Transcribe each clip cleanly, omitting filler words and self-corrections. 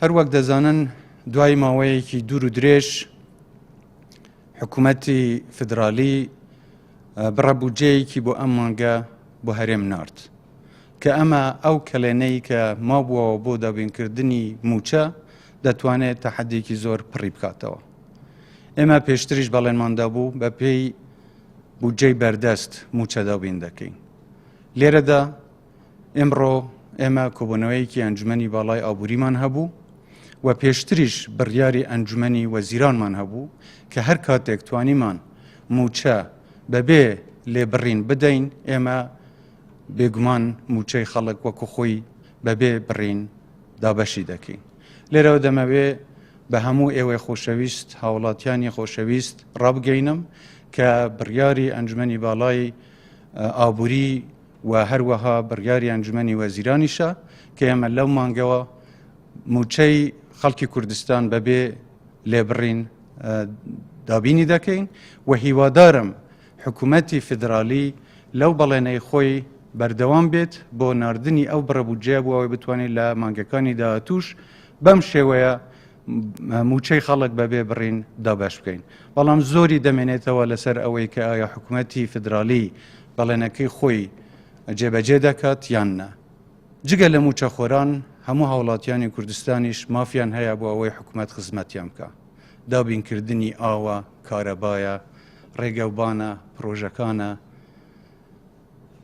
هەروەک دەزانن دوای ماوەیەکی دوور و درێژ حکوومەتی فیدرالی بڕە بودجەیەکی بۆ ئەم مانگە بۆ هەرێم نارد کە ئەمە ئەو کەلێنەی کە مابووەوە بۆ دابینکردنی مووچە دەتوانێت تەحەدێکی زۆر پڕی بکاتەوە. ئێمە پێشتریش بەڵێنمان دابوو بە پێی بودجەی بەردەست مووچە دابین دەکەین. لێرەدا ئێمڕۆ ئێمە کۆبوونەوەیەکی ئەنجومەنی باڵای ئابووریمان هەبوو و پێشتریش بڕیاری ئەنجومەنی وەزیرانمان هەبوو کە هەر کاتێک توانیمان مووچە بەبێ لێبڕین بدەین ئێمە بێگومان مووچەی خەڵک وەکو خۆی بەبێ بڕین دابەشی دەکەین. لێرەوە دەمەوێ بە هەموو ئێوەی خۆشەویست، هاوڵاتیانی خۆشەویست ڕابگەینم کە بڕیاری ئەنجومەنی باڵای ئابووری و هەروەها بڕیاری ئەنجومەنی وەزیرانیشە کە ئێمە لەو مانگەوە مووچەی خەڵکی کوردستان بەبێ لێبڕین دابینی دەکەین و هیوادارم حکوومەتی فیدرالی لەو بەڵێنەی خۆی بەردەوام بێت بۆ ناردنی ئەو بڕە بودجەیە بۆ ئەوەی بتوانێت لە مانگەکانی داهاتووش بەم شێوەیە مووچەی خەڵک بەبێ بڕین دابەش بکەین. بەڵام زۆری دەمێنێتەوە لەسەر ئەوەی کە ئایا حکوومەتی فیدرالی بەڵێنەکەی خۆی جێبەجێ دەکات یان نا. جگە لە مووچەخۆران هەموو هاوڵاتیانی کوردستانیش مافیان هەیە بۆ ئەوەی حکوومەت خزمەتیان بکا. دابینکردنی ئاوە، کارەبایە، ڕێگەوبانە، پڕۆژەکانە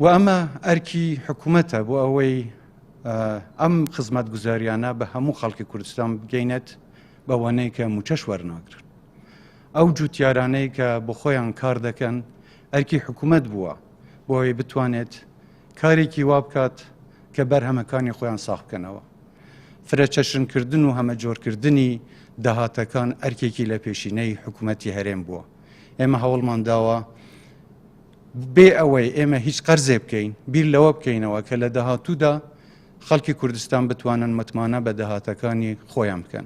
و ئەمە ئەرکی حکوومەتە بۆ ئەوەی ئەم خزمەتگوزاریانە بە هەموو خەڵکی کوردستان بگەینێت بەوانەی کە مووچەش وەرناگرن. ئەو جوتیارانەی کە بۆ خۆیان کار دەکەن ئەرکی حکوومەت بووە بۆ ئەوەی بتوانێت کارێکی وا بکات کە بەرهەمەکانی خۆیان ساغ بکەنەوە. فرەچەشنکردن و هەمەجۆرکردنی داهاتەکان ئەرکێکی لە پێشینەی حکوومەتی هەرێم بووە. ئێمە هەوڵمان داوە بێ ئەوەی ئێمە هیچ قەرزێ بکەین بیر لەوە بکەینەوە کە لە داهاتوودا خەڵکی کوردستان بتوانن متمانە بە داهاتەکانی خۆیان بکەن.